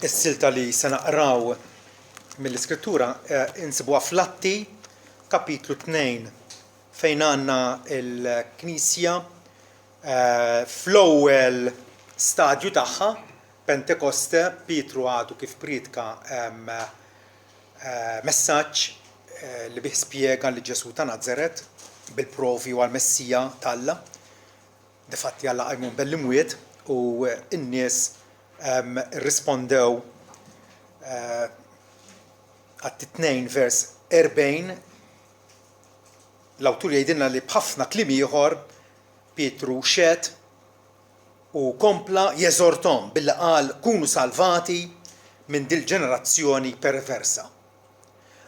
Is-silta li se naqraw mill-Iskrittura insibuha fl-Atti kapitlu 2 fejn għandna l-Knisja fl-ewwel stadju tagħha, Pentekoste, Pietru għadu kif prietka messaġġ li bih spjega li Ġesù ta' Nazaret bil-provi huwa l-Messija t'Alla. Difatti Alla qajmu minn bejn l-imwiet u n-nies irrispondew Atti 2 vers 40 l-awtur jgħidilna li b'ħafna kliem ieħor Pietru xehed u kompla jeżorthom billi qal kunu salvati minn dil-ġenerazzjoni perversa.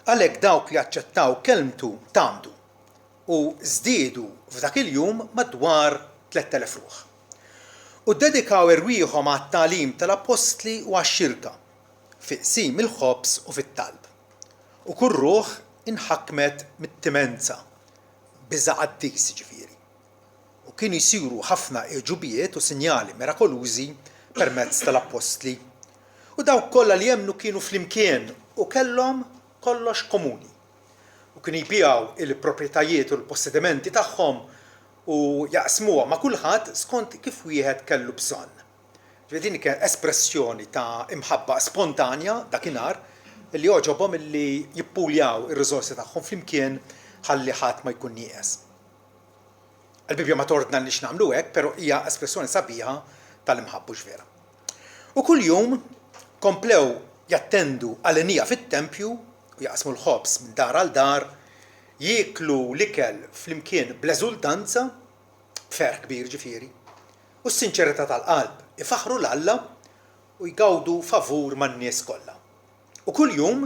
Għalhekk dawk li aċċettaw kelmtu tgħammdu u żdiedu f'dak il-jum madwar 3,000 ruħ. U ddedikaw erwieħhom għat-tagħlim tal-appostli u għax-xirka, fi qsim il-ħobż u fit-talb. U kull ruħ inħakmet mit-timenza, biża' qaddis jiġifieri. U kienu jsiru ħafna għeġubijiet u sinjali mirakolużi permezz tal-appostli. U dawk kollha li emmnu kienu flimkien u kellhom kollox komuni. U kienu jbigħu l-proprjetajiet u l-possedimenti tagħhom u jaqsmuhom ma' kulħadd skont kif wieħed kellu bżonn. Ġifieri din kienet espressjoni ta' imħabba spontanja dakinhar li għoġobhom illi jippuljaw ir-riżorsi tagħhom flimkien ħalli ħadd ma jkun nieqes. Il-Bibbja ma tordnalniex nagħmlu hekk, però hija espressjoni sabiħa tal-imħabba, hux vera? U kuljum komplew jattendu għalenija fit-tempju u jaqsmu l-ħobż minn dar għal dar, jieklu l-ikel flimkien bl-eżultanza, b'ferħ kbir ġifieri, u s-sinċerità tal-qalb, ifaħħru 'l Alla u jgawdu favur man-nies kollha. U kuljum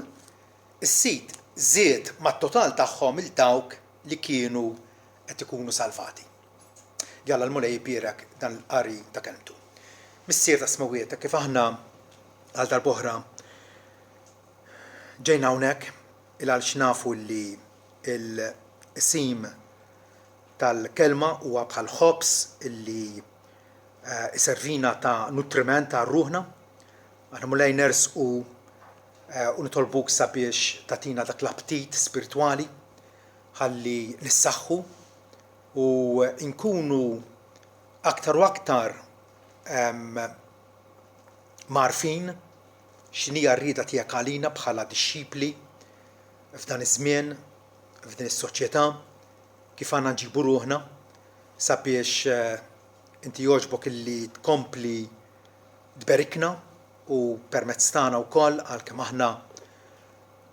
is-Sid żied mat-total tagħhom 'il dawk li kienu qed ikunu salvati. Jalla l-Mulej ibierek dan il-qari ta' Kelmtu. Missier tas-Smewwiet, hekk kif aħna għal darb'oħra ġejna hawnhekk, il għaliex nafu li l-qsim tal-Kelma huwa bħal ħobż illi iservina ta' nutriment għal ruħna. Aħna Mulej nersqu u nitolbuk sabiex tagħtina dak l-aptit spiritwali ħalli nissaħħu u nkunu aktar u aktar mgħarrfin x'inhija r-rieda tiegħek għalina bħala dixxipli f'dan iż-żmien, f'din is-soċjetà, kif għandna nġibu ruħna sabiex inti jogħġbok illi tkompli tberikna u permezz tagħna wkoll għalkemm aħna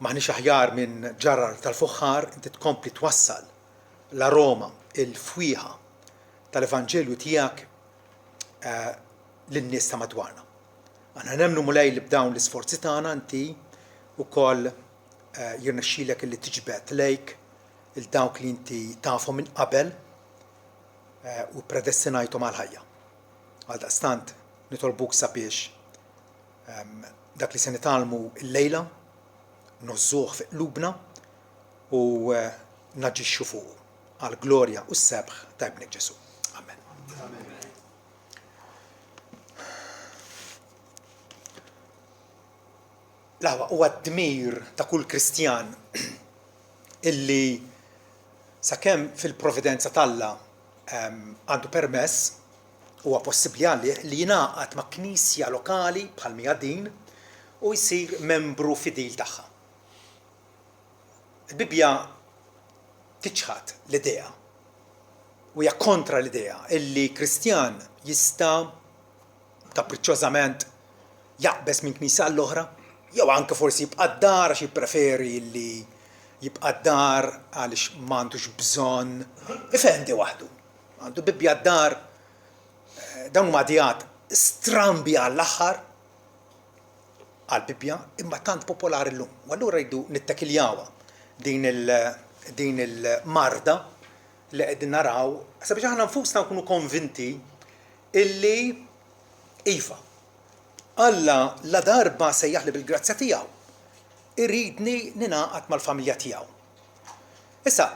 m'aħniex aħjar minn ġarrar tal-fuħħar, inti tkompli twassal l-aroma, il-fwieħa tal-Evanġelju tiegħek lin-nies ta' madwarna. Aħna nemmnu Mulej li b'dawn l-isforzi tagħna inti wkoll jirnexxilek illi tiġbed lejk il dawk li inti tafhom minn qabel u predestinajthom għall-ħajja. Għaldaqstant nitolbuk sabiex dak li se nitgħallmu llejla ngħożżuh fi qlubna u naġixxu fuqu għall-glorja u s-sebħ ta' Ibnek Ġesù. Amen. L-aħwa huwa d-dmir ta' kull Kristjan illi sakemm fil-providenza t'Alla għandu permess huwa possibbli għalih li jingħaqad ma' knisja lokali bħal m'hija din u jsir membru fidil tagħha. Il-Bibbja tiċħad l-idea u hija kontra l-idea illi Kristjan jista' kapriċċożament jaqbeż minn knisja għall-oħra, jew anke forsi jibqa' d-dar għax jippreferi li jibqa' d-dar għaliex m'għandux bżonn ifendi waħdu. Għandu Bibbja d-dar, dawn huma ideat strambi għall-aħħar għall-Bibbja, imma tant popolari llum. U allura rridu nittekiljawha din din il-marda li qegħdin naraw sabiex aħna nfusna nkunu konvinti illi iva, Alla ladarba sejjaħli bil-grazzja tiegħu, iridni ningħaqad mal-familja tiegħu. Issa,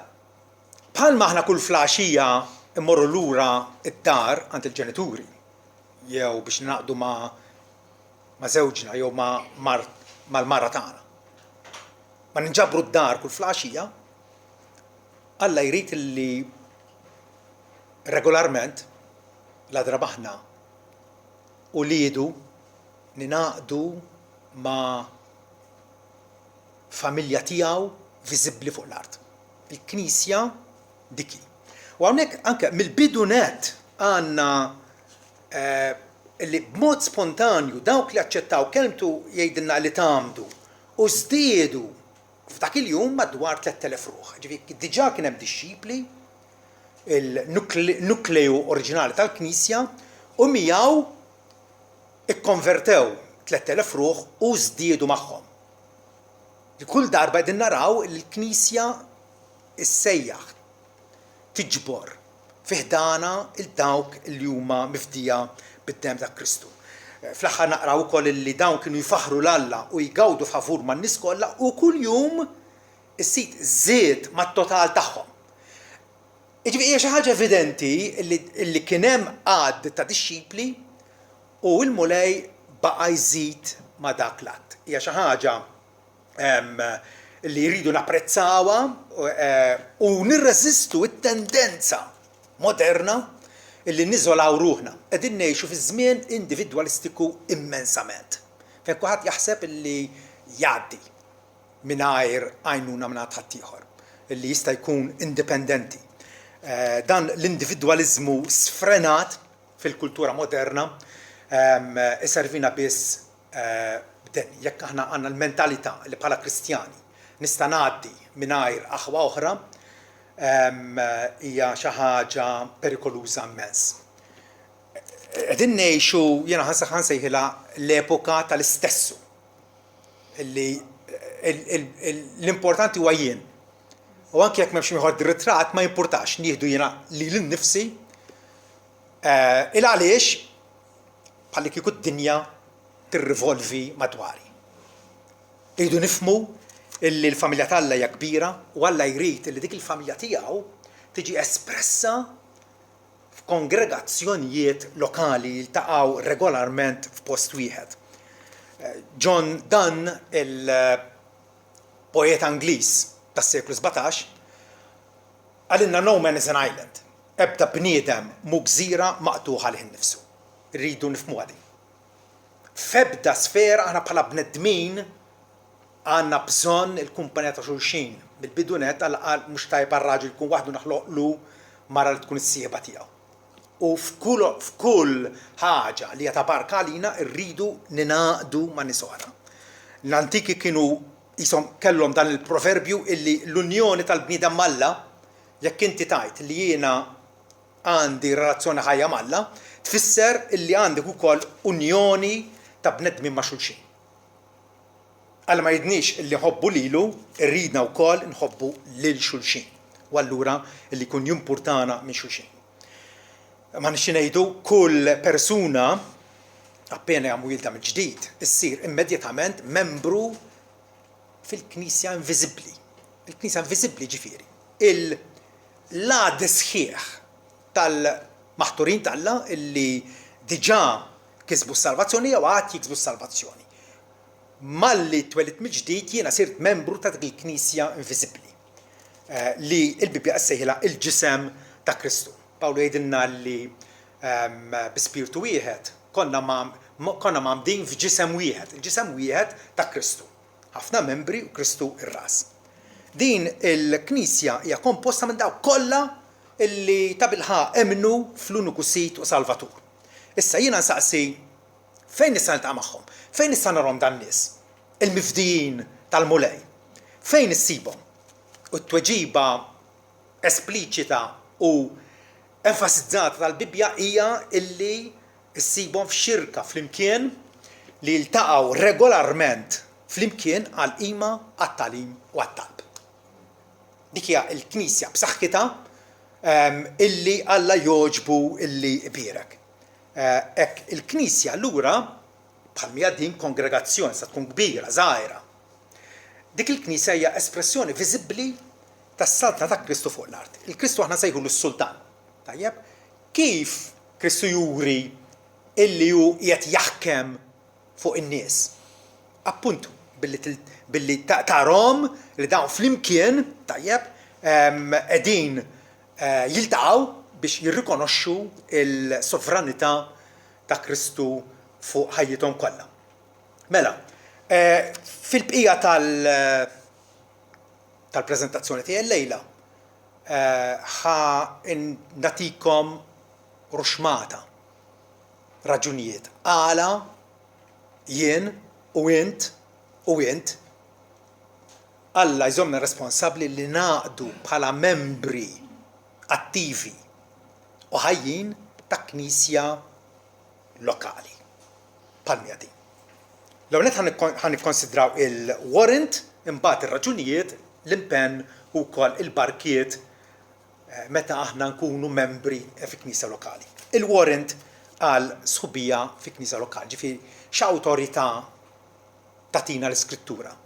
Bħalma aħna kull flaxija mmorru lura d-dar għand il-ġenituri jew biex ningħaqdu ma' ma' żewġna jew ma' mal-mara tagħna. Ma ninġabru d-dar kull flaxija, Alla jrid li regolarment la darba aħna uliedu ningħaqdu ma' familja tiegħu viżibbli fuq l-art. Il-Knisja dik hi. U hawnhekk anke mill-bidu nett għandna li b'mod spontanju dawk li aċċettaw kelmtu jgħidilna li tgħammdu u żdiedu f'dak il-jum madwar 3,000 ruħ. Ġifieri diġà kien hemm dixxipli, il-nukleju oriġinali tal-Knisja, u miegħu ikkonvertew 3,000 ruħ u żdiedu magħhom. Kull darba qegħdin naraw li l-Knisja issejjaħ, tiġbor fi ħdanha 'l dawk li huma mifdija bid-demm ta' Kristu. Fl-aħħar naqraw ukoll li dawn kienu jfaħħru 'l Alla u jgawdu favur man-nies kollha u kuljum is-Sid żied mat-total tagħhom. Jiġifieri hija xi ħaġa evidenti li kien hemm għadd ta' dixxipli u l-Mulej baqa' jżid ma' dak l-għadd. Hija xi ħaġa li rridu napprezzawha u nirreżistu t-tendenza moderna li niżolaw ruħna. Qegħdin ngħixu fi żmien individwalistiku immensament, fejn kulħadd jaħseb li jgħaddi mingħajr għajnuna mingħand ħaddieħor, li jista' jkun indipendenti. Dan l-individwaliżmu sfrenat fil-kultura moderna iservina biss b'deni. Jekk aħna għandna l-mentalità li bħala Kristjani nista' ngħaddi mingħajr aħwa oħra, hija xi ħaġa perikoluża immens. Qegħdin ngħixu, jiena ħa nsejħilha l-epoka tal-istessu. Li l-importanti huwa jien. U anke jekk m'hemmx ieħor ritratt ma jimpurtax, nieħdu jiena lili nnifsi il għaliex bħallikieku d-dinja tirrivolvi madwari. Irridu nifhmu illi l-familja t'Alla hija kbira u Alla jrid illi dik il-familja tiegħu tiġi espressa f'kongregazzjonijiet lokali jiltaqgħu regolarment f'post wieħed. John Donne, il-poeta Ingliż tas-seklu 17, qalilna no man is an island, ebda bniedem mhu gżira maqtugħ għalih innifsu. Irridu nifhmuha din. F'ebda sfera aħna bħala bnedmin għandna bżonn il-kumpanija ta' xulxin. Mill-bidu nett Alla qal mhux tajjeb għar-raġel jkun waħdu naħloqlu mara li tkun is-sieħba tiegħu. U f'kull f'kull ħaġa li hija ta' barka għalina rridu ningħaqdu ma' nies oħra. L-antiki kienu qishom kellhom dan il-proverbju illi l-unjoni tal-bniedem m'Alla, jekk inti tgħid li jiena għandi relazzjoni ħajja m'Alla, tfisser illi għandek ukoll unjoni ta' bnedmin ma' xulxin. Alla ma jridniex illi nħobbu lilu, iridna wkoll nħobbu lil xulxin. U allura illi jkun jimpurtana minn xulxin. M'aħniex xi ngħidu, kull persuna appena hija mwielda mill-ġdid issir immedjatament membru fil-Knisja inviżibbli. Il-Knisja inviżibbli ġifieri l-għadd sħiħ tal-maħturin t'Alla illi diġà kisbu s-salvazzjoni jew għad jiksbu s-salvazzjoni. Malli twelidt mill-ġdid jiena sirt membru ta' dik il-Knisja inviżibbli li l-Bibbja ssejħilha l-ġisem ta' Kristu. Pawlu jgħidilna li bi spirtu wieħed konna konna mgħammdin f'ġisem wieħed, il-ġisem wieħed ta' Kristu. Ħafna membri u Kristu r-ras. Din il-Knisja hija komposta minn dawk kollha li tabilħaqq emmnu fl-uniku Sid u Salvatur. Issa jiena nsaqsi, fejn nista' niltaqa' magħhom? Fejn nista' narahom dan-nies, il-mifdijin tal-Mulej? Fejn issibhom? U t-tweġiba espliċita u enfasizzata tal-Bibbja hija illi ssibhom f'xirka flimkien li jiltaqgħu regolarment flimkien għall-qima, għat-tagħlim u għat-talb. Dik hija l-Knisja b'saħħitha illi Alla jogħġbu illi jbierek. Hekk il-Knisja allura bħal mija din kongregazzjoni sa tkun kbira, żgħira. Dik il-Knisja hija espressjoni viżibbli tas-saltna ta' Kristu fuq l-art. Il-Kristu aħna nsejħulu s-Sultan. Tajjeb? Kif Kristu juri illi hu qiegħed jaħkem? fuq in-nies. Appuntu, billi billi tarahom li dawn flimkien, tajjeb, qegħdin jiltaqgħu biex jirrikonoxxu l-sovranità ta' Kristu fuq ħajjithom kollha. Mela, fil-bqija tal tal-preżentazzjoni tiegħi llejla, ħa nagħtikom ruxmata raġunijiet għala jien u int u int Alla jżommna responsabbli li nagħqdu bħala membri attivi u ħajjin ta' knisja lokali bħal mija din. L-ewwel nett ħa nikkonsidraw il-warrant, imbagħad ir-raġunijiet, l-impenn u wkoll il-barkiet meta aħna nkunu membri fi knisja lokali. Il-warrant għal sħubija fi knisja lokali, ġifieri x'awtorità tagħtina l-Iskrittura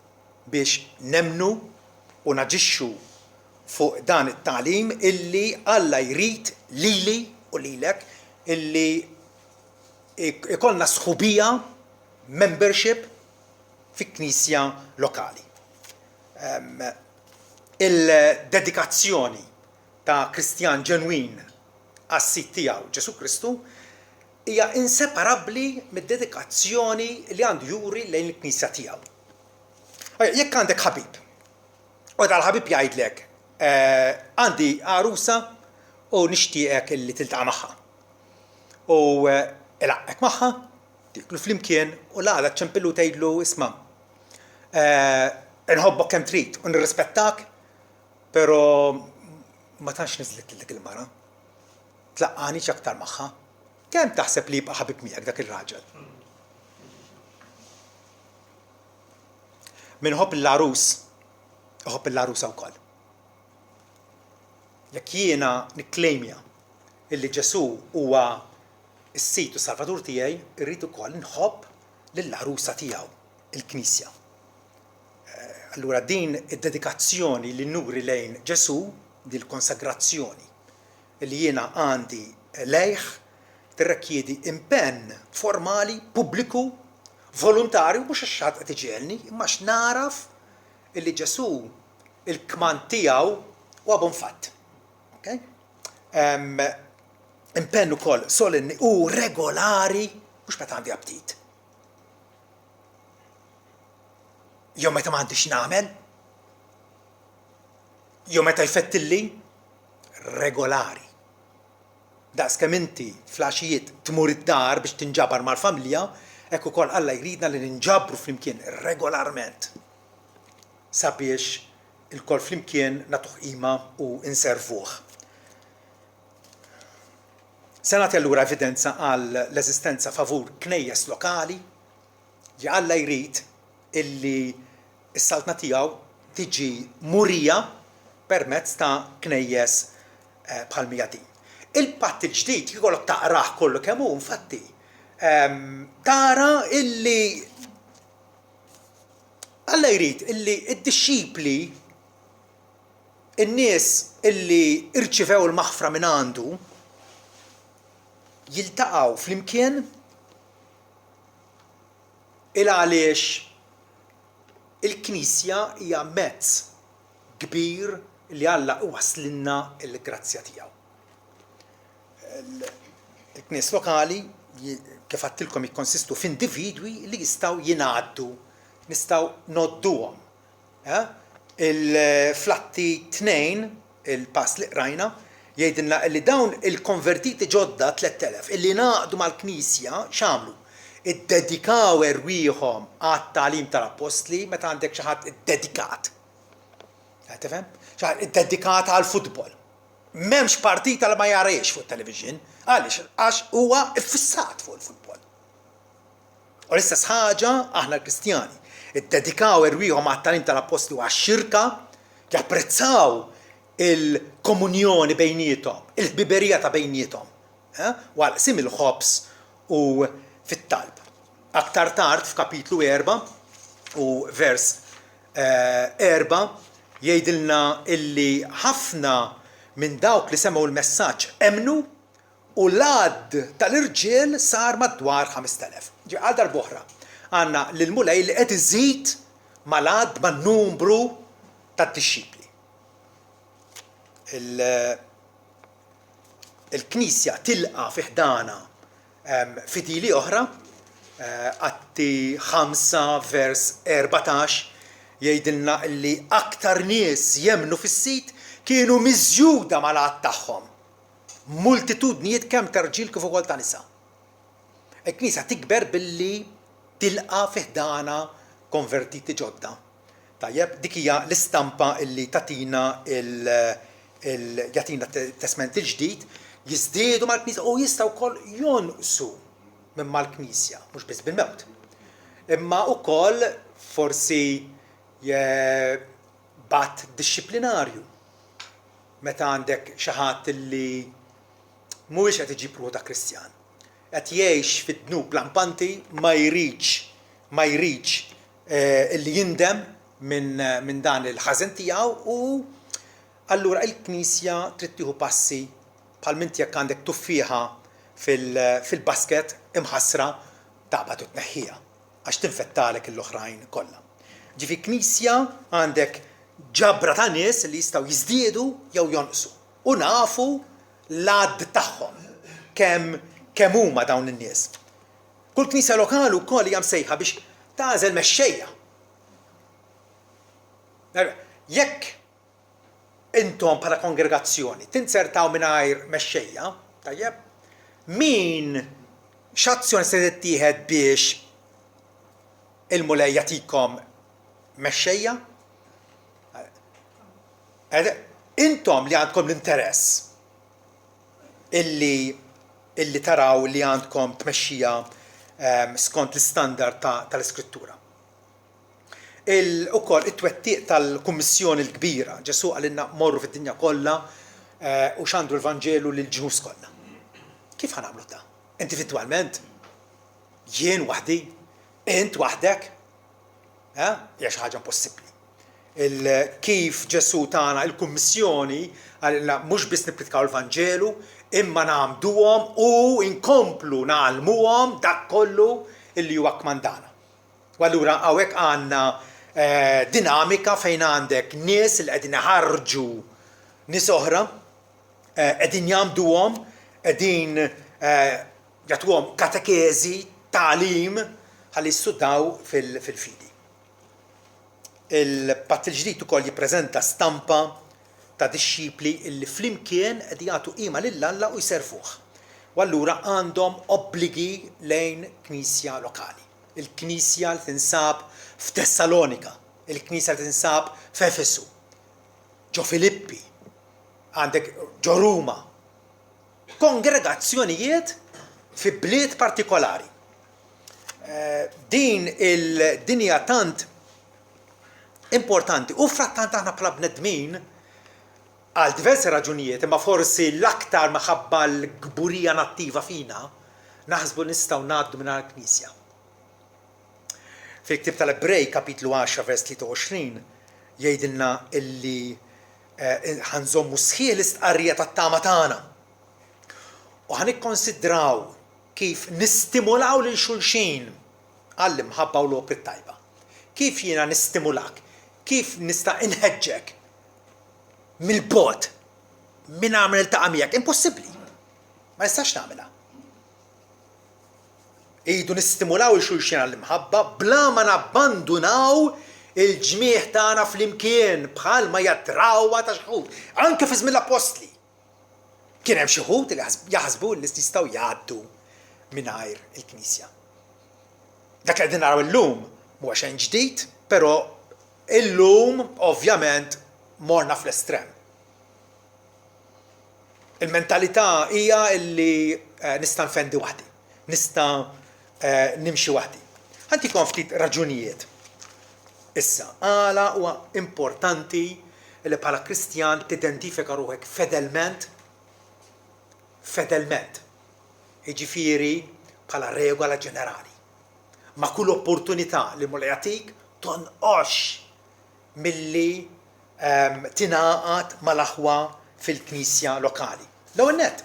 biex nemmnu u naġixxu fuq dan it-tagħlim illi Alla jrid lili u lilek illi ikollna sħubija, membership, fi knisja lokali. Il-dedikazzjoni ta' Kristjan ġenwin għas-Sid tiegħu Ġesù Kristu hija inseparabbli mid-dedikazzjoni li għandu juri lejn il-knisja tiegħu. Jekk għandek ħabib, u dal-ħabib jgħidlek, għandi għarusa u nixtieqek illi tiltaqa' magħha. U ilaqqgħek magħha, tieklu flimkien u l-għada ċċempillu u tgħidlu isma' inħobbok kemm trid u nirrispettak, però ma tantx niżlet lil dik il-mara. Tlaqqagħnix aktar magħha. Kemm taħseb li jibqa' ħabib miegħek dak ir-raġel? Min iħobb lill-għarus, iħobb lill-għarusa wkoll. Jekk jiena nikklejmja illi Ġesù huwa s-Sid u s-Salvatur tiegħi, irrid ukoll inħobb lill-għarusa tiegħu, il-Knisja. Allura din id-dedikazzjoni li nuri lejn Ġesù, din il-konsagrazzjoni li jiena għandi lejh, tirrekjiedi impenn formali, pubbliku, voluntarju, mhux għax xi ħadd qed iġegħelni, imma għax nagħraf illi Ġesù il-kmand tiegħu huwa bon fatt. Okay? Impenn ukoll solenni u regolari, mhux meta għandi aptit. Jew meta m'għandix nagħmel, jew meta jfettilli, regolari. Daqs kemm inti fl-għaxijiet tmur id-dar biex tinġabar mal-familja, hekk ukoll Alla jridna li ninġabru flimkien regolarment sabiex ilkoll flimkien nagħtuh qima u nservuh. Se nagħti allura evidenza għal l-eżistenza favur knejjes lokali li Alla jrid illi s-saltna tiegħu tiġi murija permezz ta' knejjes bħal mija din. Il-Patt il-Ġdid jekk ikollok taqrah kollu kemm hu infatti tara illi Alla jrid illi d-dixxipli in-nies illi rċivew il-maħfra minn għandu jiltaqgħu flimkien il għaliex il-Knisja hija mezz kbir li Alla iwasslilna l-grazzja tiegħu. Il-knies lokali, kif għadtilkom, jikkonsistu f'individwi li jistgħu jingħaddu, nistgħu ngħodduhom. Fl-Atti 2, il-pass li qrajna, jgħidilna li dawn il-konvertiti ġodda 3000 illi ngħaqdu mal-Knisja x'għamlu? Iddedikaw erwieħhom għat-tagħlim tal-appostli, meta għandek xi ħadd iddedikat. Tifhem? Xi ħadd iddedikat għall-futbol. M'hemmx partita li ma jarahiex fuq it-television. Għaliex? Għax huwa ffissat fuq il-futbol. U l-istess ħaġa aħna l-Kristjani. Iddedikaw erwieħhom għat-tagħlim tal-appostli u għax-xirka, japprezzaw il-komunjoni bejniethom, il-ħbiberija ta' bejniethom, eh, u għal qsim il-ħobż u fit-talb. Aktar tard f'kapitlu 4 u vers 4 jgħidilna illi ħafna minn dawk li semgħu l-messaġġ emmnu u l-għadd tal-irġiel sar madwar 5,000. Ġifieri għal darb'oħra, Għandna lill-Mulej li qed iżid mal-għadd, man-numru tad-dixxipli. Il-Knisja tilqa' fi ħdanha fidili oħra, Atti 5 vers 14 jgħidilna li aktar nies jemmnu fis-Sid kienu miżjuda mal-għadd tagħhom, multitudnijiet kemm ta' rġiel kif ukoll ta' nisa. Il-Knisja tikber billi tilqa' fi ħdanha konvertiti ġodda. Tajjeb, dik hija l-istampa li tagħtina jagħtina t-Testment il-Ġdid, jiżdiedu mal-Knisja u jistgħu wkoll jonqsu minn mal-Knisja, mhux biss bil-mewt. Imma wkoll forsi b'att dixxiplinarju. Meta għandek xi ħadd li mhuwiex qed iġib ruħu ta' Kristjan, qed jgħix fid-dnub lampanti, ma jridx ma jridx illi jindem minn dan il-ħażen tiegħu u allura il-Knisja trid tieħu passi bħal m'inti jekk għandek tuffieħa fil-basket imħassra taqbad u tneħħiha għax tinfettalek l-oħrajn kollha. Ġifi Knisja għandek ġabra ta' nies li jistgħu jiżdiedu jew jonqsu u nafu l-għadd tagħhom kemm kemm huma dawn in-nies. Kull knisja lokali wkoll hija msejħa biex tagħżel mexxejja. Jekk intom bħala kongregazzjoni tinzertaw mingħajr mexxejja, tajjeb, min x'azzjoni se tittieħed biex il-Mulej jagħtikom mexxejja? Intom li għandkom l-interess illi illi taraw li għandkom tmexxija skont l-istandard tal-Iskrittura. Ukoll it-twettiq tal-kummissjoni l-kbira, Ġesù qalilna morru fid-dinja kollha u xandru l-Vanġelu lill-ġnus kollha. Kif ħa nagħmlu dan? Individwalment? Jien waħdi? Int waħdek? Hija xi ħaġa impossibbli. Kif Ġesù tana l-kummissjoni qalilna mhux biss nippritkaw il-Vanġelu, imma ngħammduhom u nkomplu ngħallmuhom dak kollu li huwa kkmandana. U allura hawnhekk għandna dinamika fejn għandek nies li qegħdin iħarrġu nies oħra, qegħdin jgħammduhom, qegħdin jagħtuhom katekeżi, tagħlim ħalli jissudaw fil-fidi. Il-Patt il-Ġdid ukoll jippreżenta stampa ta' dixxipli li flimkien qed jagħtu qima lil Alla u jservuh. U allura għandhom obbligi lejn knisja lokali. Il-knisja li tinsab f'Tessalonika, il-knisja li tinsab f'Efesu, ġo Filippi, għandek ġo Ruma. Kongregazzjonijiet fi bliet partikolari. Din il-dinja tant importanti u frattant aħna bħala bnedmin għal diversi raġunijiet, imma forsi l-aktar minħabba l-kburija nattiva fina, naħsbu li nistgħu ngħaddu mingħajr knisja. Fil-ktieb tal-Ebrej kapitlu 10 vers 23 jgħidilna illi eh, ħa nżommu sħiħ l-istqarrija tat-tama tagħna. U ħa nikkonsidraw Kif nistimulaw lil xulxin għall-imħabba u l-opri t-tajba? Kif jiena nistimulak? Kif nista' inħeġġek mill-bogħod mingħajr ma niltaqa' miegħek? Impossibbli. Ma nistax nagħmilha. Iridu nistimulaw lil xulxin għall-imħabba bla ma nabbandunaw il-ġmiegħ tagħna flimkien bħalma hija drawwa ta' xi wħud, anke fi żmien l-appostli. Kien hemm xi wħud li jaħsbu li jistgħu jgħaddu mingħajr il-Knisja. Dak li qegħdin naraw illum mhuwa xejn ġdid, però illum ovvjament morna fl-estrem. Il-mentalità hija li eh, nista' nfendi waħdi, nista' eh, nimxi waħdi. Ħantikom ftit raġunijiet. Issa, għala huwa importanti li bħala Kristjan tidentifika ruħek fedelment, fedelment, jiġifieri bħala regola ġenerali. Ma' kull opportunità li l-Mulej jagħtik, tonqosx milli ehm, tingħaqad mal-aħwa fil-knisja lokali. L-ewwel nett,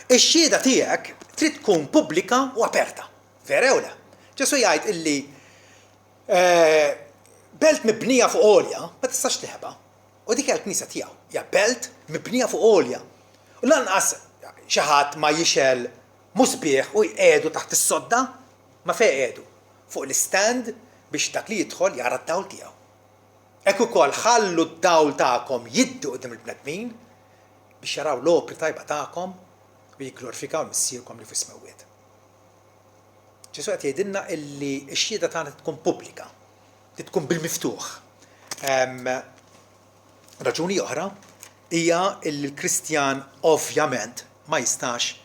ix-xhieda tiegħek trid tkun pubblika u aperta. Vera jew le? Ġesù jgħid illi belt mibnija fuq għolja ma tistax tinħeba. U dik hija l-knisja tiegħu, hija belt mibnija fuq għolja. U lanqas xi ħadd ma jixgħel musbieħ u jqiegħdu taħt is-sodda, ma fejn iqiegħdu? Fuq l-istand biex dak li jidħol jara d-dawl tiegħu. Hekk ukoll ħallu d-dawl tagħkom jiddi quddiem il-bnedmin biex jaraw l-opri tajba tagħkom u jigglorifikaw 'l Missierkom li fis-smewwiet. Ġesù qed jgħidilna illi x-xhieda tagħna trid tkun pubblika, trid tkun bil-miftuħ. Raġuni oħra hija illi l-Kristjan ovvjament ma jistax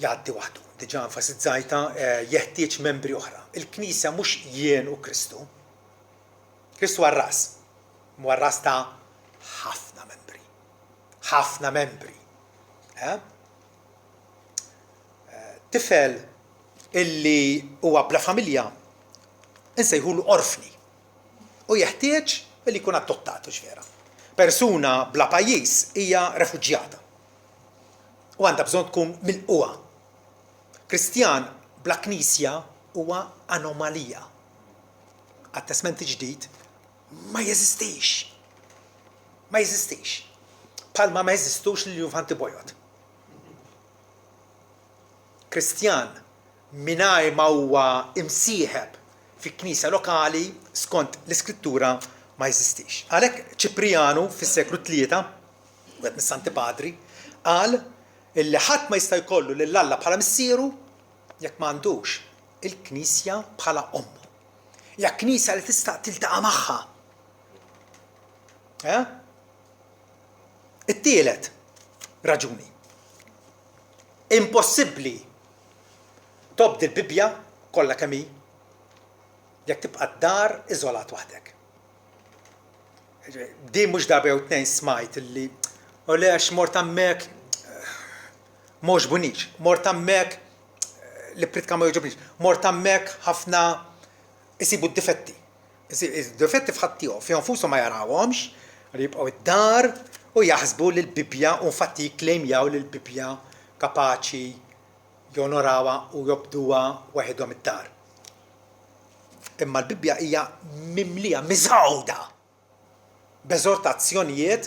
jgħaddi waħdu. Diġà enfasizzajtha, jeħtieġ membri oħra. Il-Knisja mhux jien u Kristu. Kristu huwa r-ras. Huwa r-ras ta' ħafna membri. Ħafna membri. Eh? Tifel illi huwa bla familja insejħulu orfni u jeħtieġ li jkun adottat, hux vera? Persuna bla pajjiż hija refuġjata u għandha bżonn tkun milqugħa. Kristjan bla knisja huwa anomalija. Għat-Testment il-Ġdid ma jeżistix. Ma jeżistix. Bħalma ma jeżistux l-iljunfanti bojod. Kristjan mingħajr ma huwa imsieħeb fi knisja lokali skont l-Iskrittura ma jeżistix. Għalhekk Ċiprijanu fis-seklu tlieta, wieħed mis-Santi Padri, qal illi ħadd ma jista' jkollu lil Alla bħala missieru jekk ma għandux il-Knisja bħala ommu. Hija Knisja li tista' tiltaqa' magħha. Eh? It-tielet raġuni. Impossibbli tobdi l-Bibbja kollha kemm hi jekk tibqa' d-dar iżolat waħdek. Din mhux darba jew tnejn smajt li u le għax mort hemmhekk m'għoġbunix, mort hemmhekk li pritka ma jogħġobnix, mort hemmhekk ħafna isibu d-difetti. Id-difetti f'ħaddieħor, fihom nfushom ma jarawhomx, li jibqgħu id-dar u jaħsbu li l-Bibbja u infatti jikklejmjaw li l-Bibbja kapaċi jonorawha u jobduha waħedhom id-dar. Imma l-Bibbja hija mimlija, miżgħuda b'eżortazzjonijiet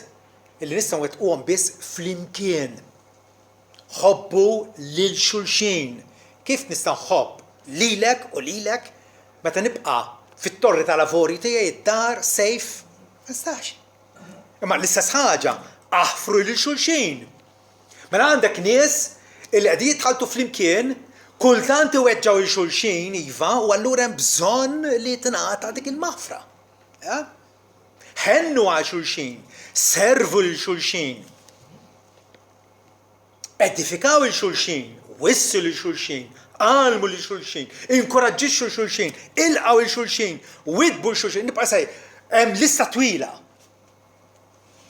li nistgħu nwettquhom biss flimkien. Ħobbu lil xulxin. Kif nista' nħobb lilek u lilek meta nibqa' fit-torri tal-avorju tiegħi d-dar safe? Ma nistax. Imma l-istess ħaġa, aħfru lil xulxin. Mela għandek nies illi qegħdin jitħalltu flimkien, kultant iweġġgħu lil xulxin, iva, u allura hemm bżonn li tingħata dik il-maħfra. Eh? Ħennu għal xulxin, servu lil xulxin. Edifikaw 'il xulxin, wissu lil xulxin, għallmu lil xulxin, inkoraġġixxu 'l xulxin, ilqgħu 'l xulxin, widdbu 'l xulxin. Nibqa' sejjer. Hemm lista twila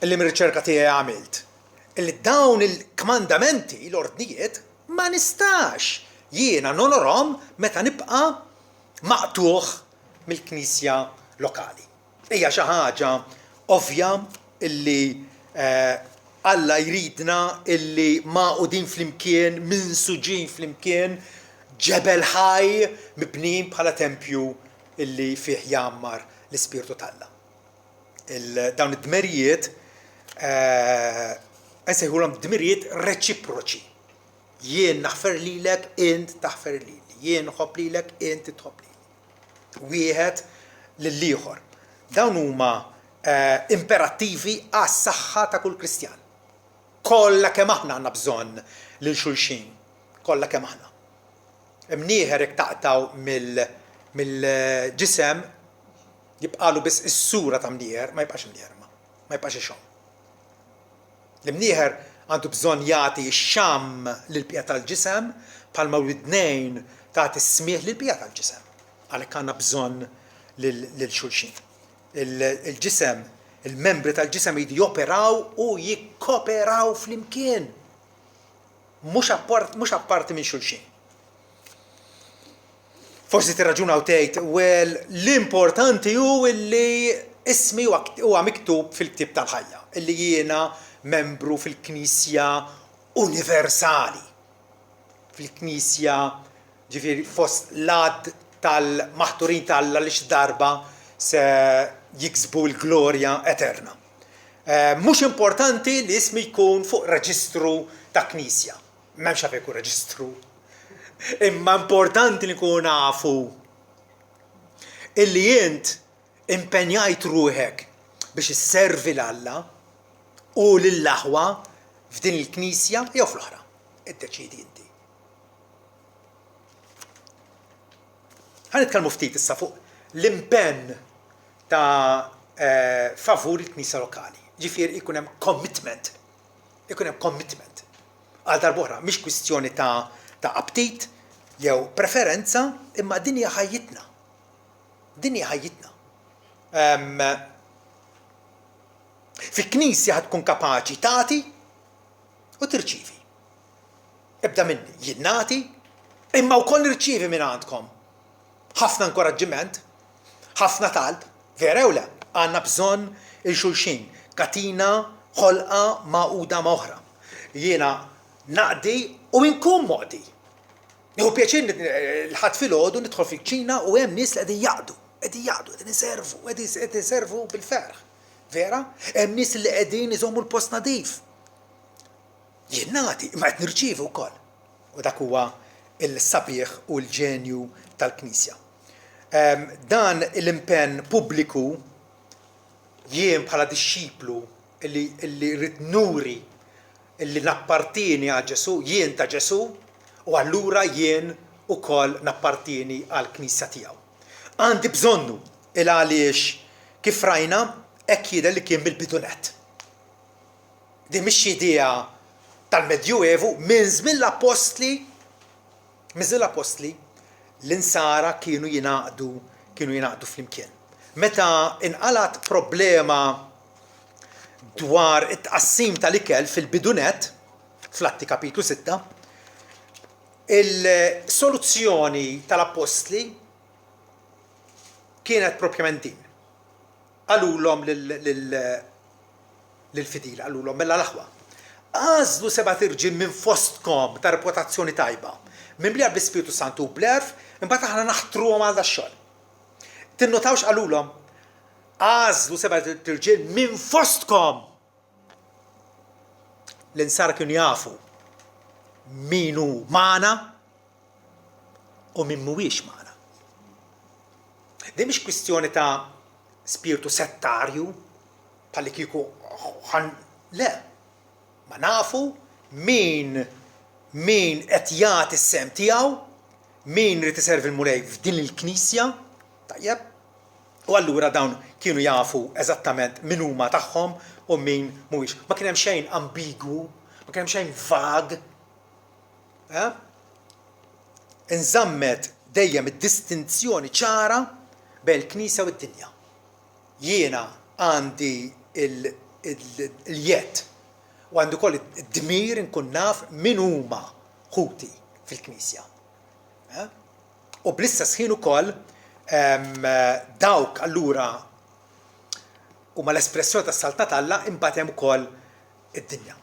li mir-riċerka tiegħi għamilt li dawn il-kmandamenti, l-ordnijiet, ma nistax jiena nonorhom meta nibqa' maqtugħ mill-knisja lokali. Hija xi ħaġa ovvja illi Alla jridna illi magħqudin flimkien, minsuġin flimkien, ġebel ħaj mibnijin bħala tempju illi fih jgħammar l-Ispirtu t'Alla. Dawn id-dmerijiet nsejħulhom dmirijiet reċiproċi. Jien naħfer lilek, int taħfer lili. Jien nħobb lilek, int tħobb lili. Wieħed lill-ieħor. Dawn huma imperattivi għas-saħħa ta' kull Kristjan. Kollha kemm aħna għandna bżonn lil xulxin, kollha kemm aħna. Imnieħer jekk taqtgħu mill-ġisem jibqagħlu biss is-sura ta' mnieħer, ma jibqax imnieħer ma, ma jibqax ixomm. L-imnieħer għandu bżonn jagħti x-xamm lill-bqija tal-ġisem bħalma l-widnejn tagħti s-smigħ lill-bqija tal-ġisem. Għalhekk għandna bżonn lil xulxin. Il-ġisem, il-membri tal-ġisem jridu joperaw u jikkoperaw flimkien. Mhux apparti minn xulxin. Forsi tirraġuna u tgħid, well, l-importanti hu illi ismi huwa miktub fil-ktieb tal-ħajja, illi jiena membru fil-Knisja universali, fil-Knisja, ġifieri fost l-għadd. tal-maħturin t'Alla li xi darba se jiksbu l-glorja eterna. Mhux importanti li ismi jkun fuq reġistru ta' knisja. M'hemmx għalfejn jkun reġistru. Imma importanti li nkunu nafu illi int impenjajt ruħek biex isservi 'l Alla u lill-aħwa f'din il-knisja jew fl-oħra. Iddeċiedi inti. Ħa nitkellmu ftit issa fuq l-impenn ta' favur il-knisja lokali. Ġifieri jkun hemm commitment. Ikun hemm commitment. Għal darb'oħra, mhix kwistjoni ta' ta' aptit jew preferenza, imma din hija ħajjitna. Din hija ħajjitna. Fi knisja ħa tkun kapaċi tagħti u tirċievi. Ibda minni, jien nagħti, imma wkoll nirċievi minn għandkom. Ħafna inkoraġġiment, ħafna talb, vera jew le? Għandna bżonn il xulxin, katina ħolqa magħquda ma' oħra. Jiena naqdi u inkun moqdi. Nieħu pjaċir l-Ħadd filgħodu nidħol fil-kċina u hemm nies li qegħdin jaqdu, qegħdin jaqdu, qegħdin iservu, qegħdin iservu bil-ferħ. Vera? Hemm nies li qegħdin iżommu l-post nadif. Jien nagħti, imma qed nirċievi wkoll. U dak huwa l-sabiħ u l-ġenju tal-Knisja. Dan l-impenn pubbliku jien bħala dixxiplu li rrid nuri li nappartieni għal Ġesù, jien ta' Ġesù, u allura jien ukoll nappartieni għall-Knisja tiegħu. Għandi bżonnu il għaliex kif rajna hekk jidher li kien mill-bidu nett. Din mhix xi idea tal-Medjuevu, minn żmien l-Appostli, minn żmien l-Appostli, l-Insara kienu jingħaqdu, kienu jingħaqdu flimkien. Meta inqalgħet problema dwar it-tqassim tal-ikel fil-bidu nett, fl-Atti kapitlu 6, il-soluzzjoni tal-Appostli kienet propjament din. Qalulhom lill-fidili, qalulhom, Mela l-aħwa, agħżlu sebat irġiel minn fostkom ta' reputazzjoni tajba, mimlija bl-Ispirtu Santu u bl-għerf, imbagħad aħna naħtruhom għal dax-xogħol. Tinnutaw x'qalulhom? Agħżlu sebat irġiel minn fostkom! L-insara kienu jafu min hu magħna u min mhuwiex magħna. Din mhix kwistjoni ta' spirtu settarju bħalli kieku ħan le. Ma nafu min min qed jagħti s-sehem tiegħu, min irid iservi l-Mulej f'din il-knisja, tajjeb? U allura dawn kienu jafu eżattament min huma tagħhom u min mhuwiex. Ma kien hemm xejn ambigwu, ma kien hemm xejn vag. Eh? Inżammet dejjem id-distinzjoni ċara bejn il-Knisja u d-dinja. Jiena għandi il-jedd u għandi wkoll id-dmir inkun naf min huma ħuti fil-Knisja. Eh? U bl-istess ħin ukoll dawk allura huma l-espressjoni tas-Saltna t'Alla imbagħad hemm ukoll id-dinja.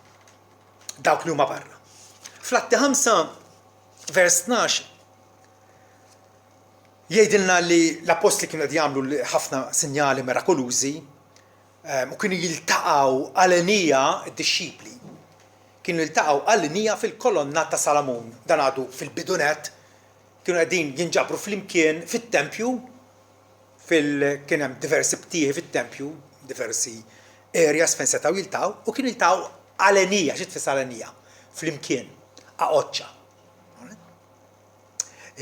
Dawk li huma barra. Fl-Atti 5 vers 12 jgħidilna li l-appostli kienu qed jagħmlu ħafna sinjali mirakolużi ehm, u kienu jiltaqgħu għalenija d-dixxipli. Kienu jiltaqgħu għalenija fil-kolonna ta' Salamun. Dan għadu fil-bidunet kienu qegħdin jinġabru flimkien fit-tempju fil kien hemm diversi btieħi fit-tempju, diversi areas fejn setgħu jiltaqgħu u kienu jiltaqgħu għalenija, xi tfisser għalenija? Flimkien, aqoċċa.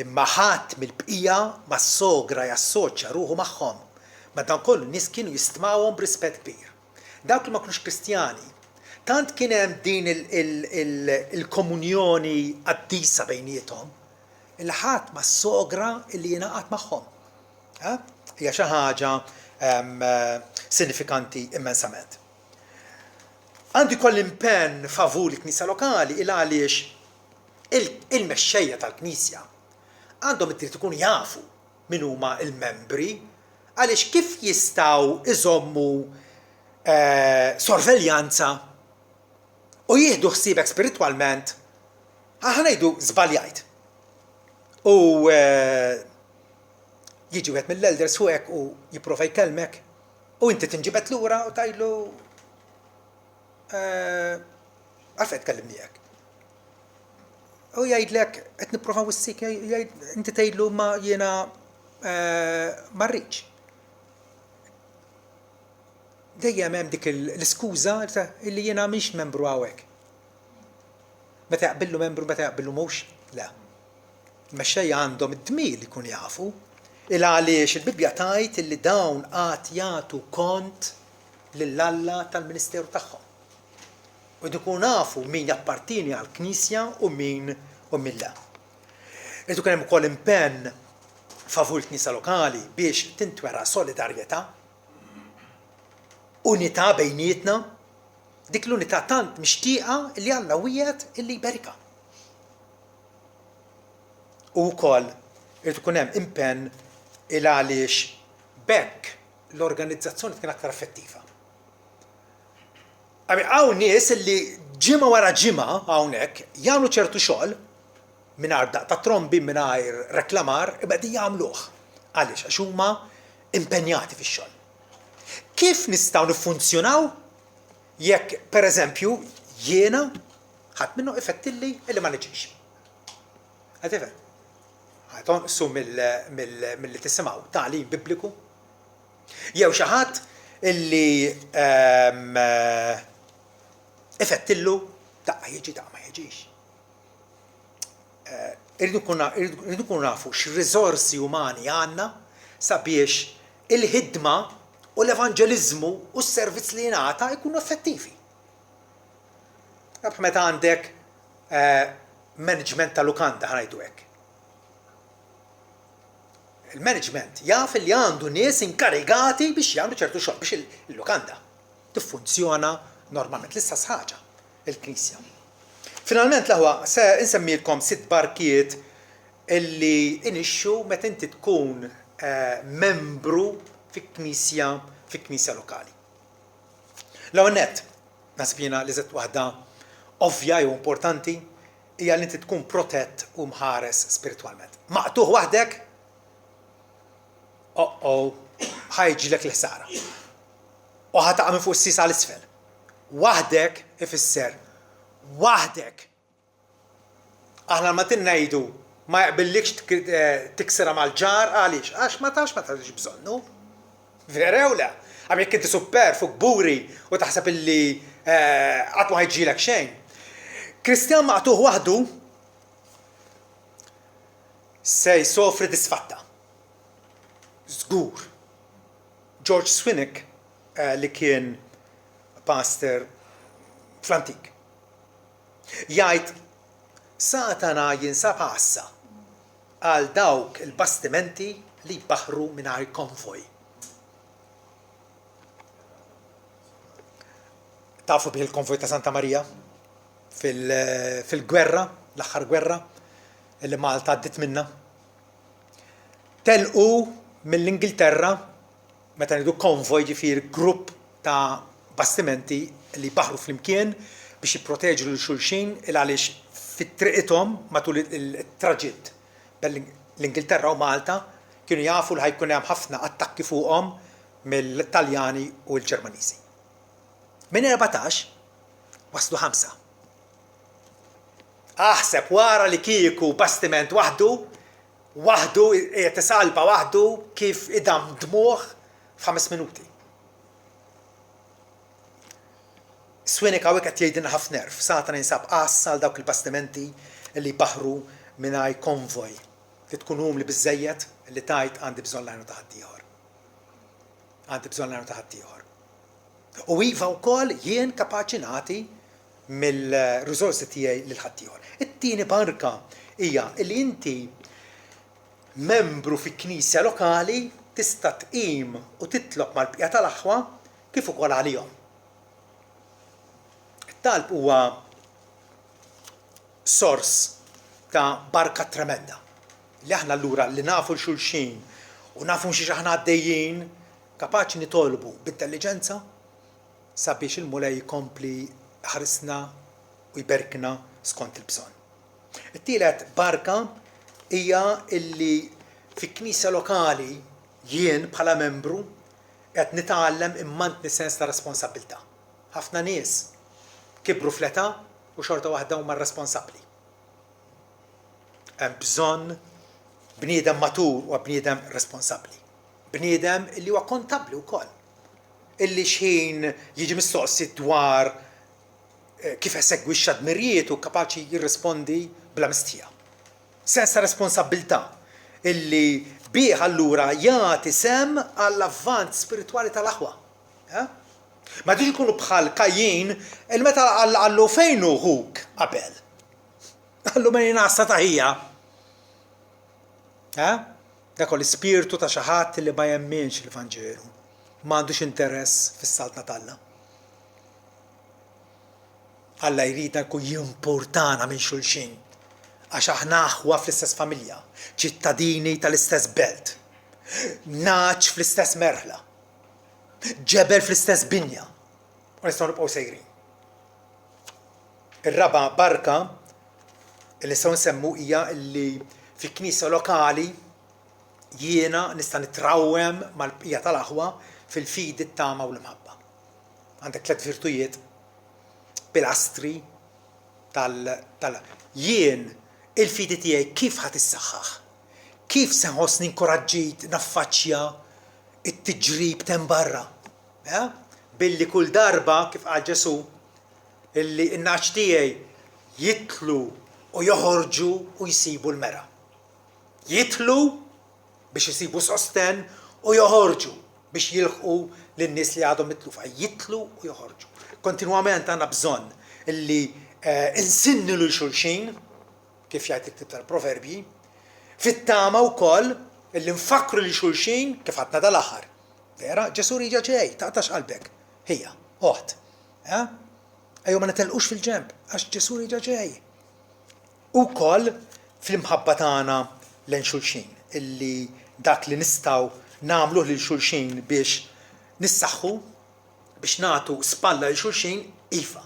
Imma ħadd mill-bqija ma ssogra jassoċja ruħu magħhom. Madankollu n-nies kienu jistmawhom b'rispett kbir. Dawk li ma kinux Kristjani, tant kien hemm din il-komunjoni qaddisa bejniethom, illi ħadd ma ssogra illi jingħaqad magħhom. Hija xi ħaġa sinifikanti immensament. Għandu jkolli impenn favur il-Knisja lokali il għaliex il-mexxejja tal-Knisja għandhom id-dritt ikunu jafu min huma l-membri għaliex kif jistgħu jżommu sorveljanza u jieħdu ħsiebek spiritwalment, aħna ngħidu żbaljajt. U. Jiġi wieħed mill-elders fuqek u jipprova jkellmek u inti tinġibed lura u tgħidlu eh, għalfejn tkellimni hekk. U jgħidlek qed nipprova wissik, inti tgħidlu ma jiena eh, ma rridx. Dejjem hemm dik l-iskuża li jiena mhix membru hawnhekk. Meta jaqbillu membru, meta jaqbillu mhux, le. Il-mexxejja għandhom id-dmir li jkunu jafu il għaliex il-Bibbja tgħid illi dawn għad jagħtu kont lil Alla tal-ministeru tagħhom. U jridu jkunu nafu min jappartieni għall-Knisja u min u min le. Irid ikun hemm ukoll impenn favur il-Knisja lokali biex tintwera solidarjetà, unità bejnietna, dik l-unità tant mixtieqa li Alla wiegħed illi jberikha. U wkoll irid ikun hemm impenn il għaliex b'hekk l-organizzazzjoni tkun aktar effettiva. Hawn nies li ġimgħa wara ġimgħa hawnhekk jagħmlu ċertu xogħol mingħajr daqq ta' trombi, mingħajr reklamar, imma qegħdin jagħmluh. Għaliex? Għax huma impenjati fix-xogħol. Kif nistgħu niffunzjonaw jekk, pereżempju, jiena ħadd minnhom ifettilli illi ma niġix? Qed tifhem? Ħa tonqsu milli tisimgħu tagħlim Bibliku? Jew xi ħadd illi ehm, ifettillu daqqa jiġi daqqa ma jiġix. Eh, irridu nkunu nafu x'riżorsi umani għandna sabiex il-ħidma u l-evanġeliżmu u s-servizz li jingħata jkunu effettivi. Meta għandek eh, management ta' lukanda ħa ngħidu hekk. Il-management jaf li għandu nies inkarigati biex jagħmlu ċertu xogħol biex il-lukanda tiffunzjona normalment. L-istess ħaġa il-Knisja. Finalment l-aħwa se insemmilkom sitt barkiet illi inixxu meta inti tkun eh, membru fi knisja fi knisja lokali. L-ewwel nett, naħseb jiena l-iżgħet waħda ovvja jew importanti hija li inti tkun protett u mħares spiritwalment. Maqtugħ waħdek, oh-oh, ħa jiġrilek l-ħsara. U ħa taqa' minn fuq is-sies għal isfel. Waħdek ifisser waħdek. Aħna l-Maltin ngħidu ma jaqbillikx tiksirha mal-ġar għaliex? Għax ma tafx ma tafx bżonnu. Vera jew le? Għam jekk inti superf u kburi u taħseb illi qatt ma ħajġilek xejn. Kristjan maqtugħ waħdu se jsofri disfatta. Żgur. George Swinnock li kien pastor fl-antik. Jgħid, Satana jinsab għassa għal dawk il-bastimenti li jbaħħru mingħajr konvoj. Tafu bih il-konvoj ta' Santa Marija fil-gwerra, l-aħħar gwerra li Malta għaddiet minnha. Telqu mill-Ingilterra, meta ngħidu konvoj ġifieri grupp ta' bastimenti li jbaħħru flimkien biex jipproteġu lil xulxin il għaliex fi triqithom matul it-traġitt bejn l-Ingilterra u Malta kienu jafu li ħa jkun hemm ħafna attakki fuqhom mill-Taljani u l-Ġermaniżi. Minn 14 waslu ħamsa. Aħseb wara li kieku bastiment waħdu, waħdu qiegħed isalpa waħdu kif idamdmuh f'ħames minuti. Swinnock hawnhekk qed jgħidilna ħafna għerf, Satana jinsab għassa għal dawk il-bastimenti li jbaħħru mingħajr konvoj. Li tkun umli biżżejjed li tgħid għandi bżonn l-għajnuna ta' ħaddieħor. Għandi bżonn l-għajnuna ta' ħaddieħor. U iva wkoll jien kapaċi nagħti mill-riżorsi tiegħi lil ħaddieħor. It-tieni barka hija li inti membru fi knisja lokali tista' tqim u titlob mal-bqija tal-aħwa kif ukoll għalihom. It-talb huwa sors ta' barka tremenda. Li aħna allura li nafu 'l xulxin u nafu minn xiex aħna għaddejjin, kapaċi nitolbu b'intelliġenza sabiex il-Mulej jkompli jħarisna u jberkna skont il-bżonn. It-tielet barka hija illi Fi knisja lokali jien bħala membru qed nitgħallem immantni sens ta' responsabbiltà. Ħafna nies kibru fl-età u xorta waħda huma rresponsabbli. Hemm bżonn bniedem matur huwa bniedem responsabbli. Bniedem illi huwa kontabbli wkoll. Illi xħin jiġi mistoqsi dwar kif esegwixxa dmirjietu kapaċi jirrispondi bla mistħija. Sens ta' responsabbiltà illi bih allura jagħti sehem għall-avvanz spiritwali tal-aħwa. Ma rridux inkunu bħal Kajjin il meta Alla qallu fejn hu ħuk Abel? Qallu mela jien għassa ta' ħija. Dak hu l-ispirtu ta' xi ħadd li ma jemminx il-Vanġelu, ma għandux interess fis-Saltna t'Alla. Alla jridna nkun jimpurtana minn xulxin, għax aħna aħwa fl-istess familja, ċittadini tal-istess belt, nagħaġ fl-istess merħla, ġebel fl-istess binja, u nistgħu nibqgħu sejrin. Ir-raba' barka li nistgħu nsemmu hija li fi knisja lokali jiena nista' nitrawwem mal-bqija tal-aħwa fil-fidi, t-tama u l-imħabba. Għandek tlett virtujiet, pilastri tal, tal, jien il-fidi tiegħi kif ħa tissaħħaħ? Kif se nħossni inkoraġġit naffaċċja t-tiġrib t'hemm barra? Eh? Billi kull darba, kif qal Ġesù, illi n-nagħaġ tiegħi jidħlu u joħorġu u jsibu l-mergħa. Jidħlu biex isibu sostenn u joħorġu biex jilħqu lin-nies li għadhom mitlufa. Jidħlu u joħorġu. Kontinwament għandna bżonn illi insinnu lil xulxin, kif jgħid il-ktieb tal-Proverbji, fit-tama wkoll illi nfakkru lil xulxin kif għadna dal-aħħar. Vera, Ġesù rieġa' ġej, taqtax qalbek. Ħija, oħt. Eh? Ejjew ma nitelqux fil-ġenb, għax Ġesù rieġa' ġej. Ukoll fl-imħabba tagħna lejn xulxin, illi dak li nistgħu nagħmluh lil xulxin biex nissaħħu, biex nagħtu spalla lil xulxin, iva,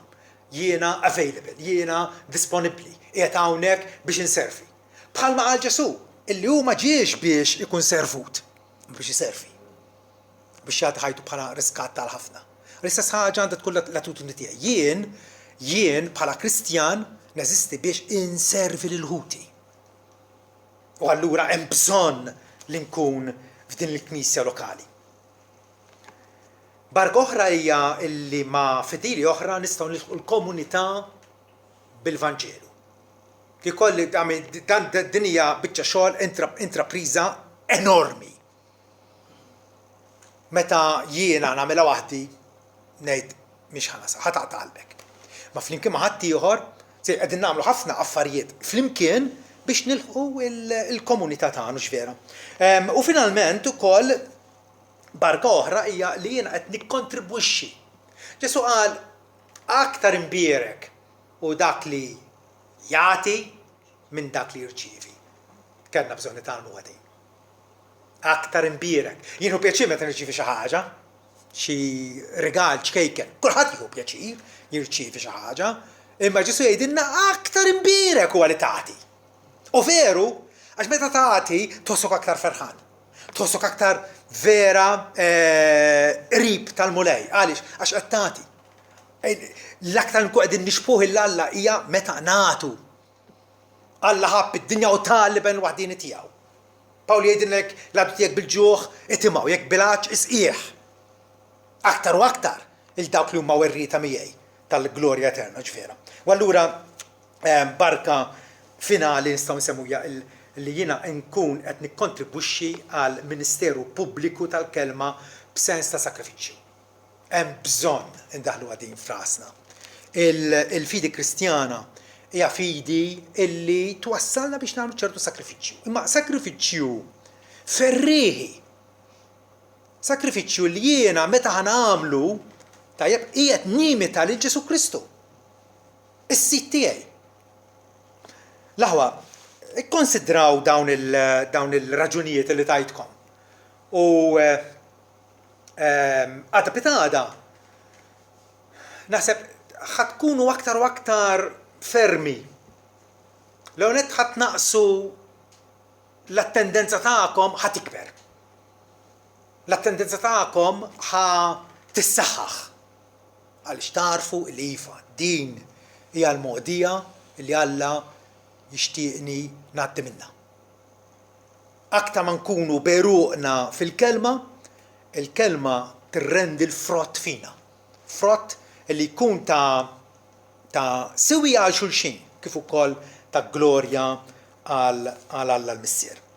jiena available, jiena disponibbli, qiegħed hawnhekk biex inservi. Bħalma qal Ġesù, illi hu ma ġiex biex ikun servut, imma biex iservi, biex jagħti ħajtu bħala riskatt għal ħafna. L-istess ħaġa għandha tkun l-attitudni tiegħi. Jien, jien bħala Kristjan neżisti biex inservi lil ħuti. U allura hemm bżonn li nkun f'din il-knisja lokali. Barka oħra hija li ma' fidili oħra nistgħu nilħqu l-komunità bil-Vanġelu. Ikolli dan din hija biċċa xogħol intrapriża enormi. Meta jiena nagħmilha waħdi ngħid mhix ħa nasal, ħa taqta' qalbek. Ma flimkien ma' ħaddieħor se qegħdin nagħmlu ħafna affarijiet flimkien biex nilħqu l-komunità tagħna, hux vera? U finalment ukoll barka oħra hija li jiena qed nikkontribwixxi. Ġesù qal aktar imbierek hu dak li jagħti minn dak li jirċievi. Kellna bżonn nitgħallmuha din. Aktar imbierek. Jien nieħu pjaċir meta nirċievi xi ħaġa, xi rigal ċkejken. Kulħadd jieħu pjaċir jirċievi xi ħaġa, imma Ġesù jgħidilna aktar imbierek huwa li tagħti. U veru, għax meta tagħti tħossok aktar ferħan. Tħossok aktar vera eh, qrib tal-Mulej. Għaliex? Għax qed tagħti. L-aktar nkun qegħdin nixbħuh 'il Alla hija meta nagħtu. Alla ħabb id-dinja u ta l-Iben waħdieni tiegħu. Pawl jgħidilna jekk l-għadu tiegħek bil-ġuħ itimgħu, jekk bil-għatx isqih. Aktar u aktar 'il dawk li huma werrieta miegħi tal-glorja eterna, ġvera. U allura barka finali nistgħu nsemmu hija li jiena nkun qed nikkontribwixxi għal ministeru pubbliku tal-kelma b'sens ta' sagrifiċċju. Hemm bżonn indaħħluha din f'rasna. Il-fidi Kristjana hija fidi illi twassalna biex nagħmlu ċertu sagrifiċċju. Imma sagrifiċċju ferrieħi. Sagrifiċċju li jiena meta ħa nagħmlu, tajjeb, qiegħed nimita lil Ġesù Kristu. Is-Sid tiegħi. L-aħwa, ikkonsidraw dawn il-raġunijiet li tajtkom. U Għada pitgħada, naħseb ħa tkunu aktar u aktar fermi. L-ewwel nett ħa tnaqqsu L-attendenza tagħkom ħa tikber. L-attendenza tagħkom ħa tissaħħaħ. Għaliex tagħrfu li iva, din hija l-mogħdija li Alla jixtieqni ngħaddi minnha. Aktar ma nkunu b'għeruqna fil-Kelma, il-Kelma tirrendi l-frott fina. Frott li jkun ta' ta' siwi għal xulxin kif ukoll ta' glorja għal għal Alla l-Missier.